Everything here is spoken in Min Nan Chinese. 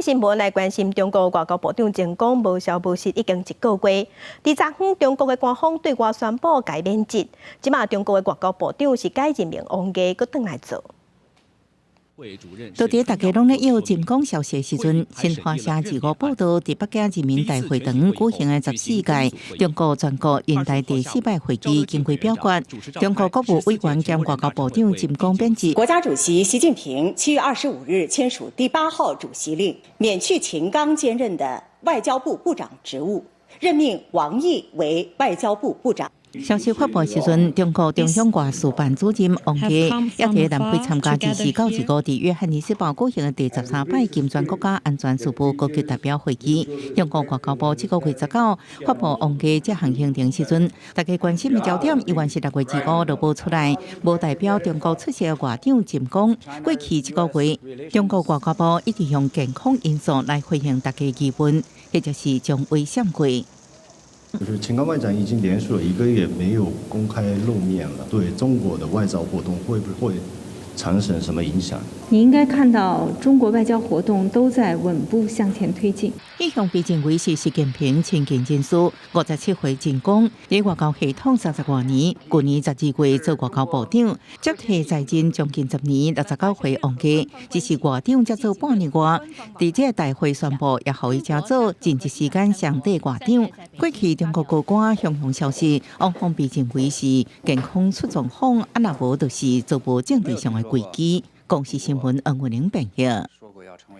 新聞來關心中國外交部長秦剛無消無息已經一個月。佇昨昏，中國的官方對外宣布共免職，這馬中國的外交部長是改任命王毅閣轉來做。就佇大家攏咧約秦剛消息的時陣，新華社二五報道，佇北京人民大會堂舉行的14屆中國全國人大第四擺會議經過表決，中國國務委員兼外交部長秦剛免職。國家主席習近平7月25日簽署第八號主席令，免去秦剛兼任的外交部部長職務，任命王毅為外交部部長。消息發布時陣，中國中央外事辦主任王毅也佇南非參加24到25佇約翰尼斯堡舉行的第13擺金磚國家安全事務高級代表會議。中國外交部這個月19發布王毅這項行程時陣，大家關心的焦點依然是6月25落報出來，無代表中國出席的外長秦剛。過去一個月，中國外交部一直用健康因素來回應大家疑問，或者是將危險過。就是秦剛外長已經連續了一個月沒有公開露面了，對中國的外交活動會不會產生什麼影響？你應該看到中國外交活動都在穩步向前推進。一向被認為是習近平親近人士，57歲秦剛佇外交系統30外年，舊年12月做外交部長，接替在任將近10年69歲王毅，只是外長才做半年外，佇這個大會宣布，也予伊正做任職時間上短外長。過去中國高官雄雄消息，往往被認為是健康出狀況，啊若無就是做無政治上的危機。公視新聞黃文玲編譯。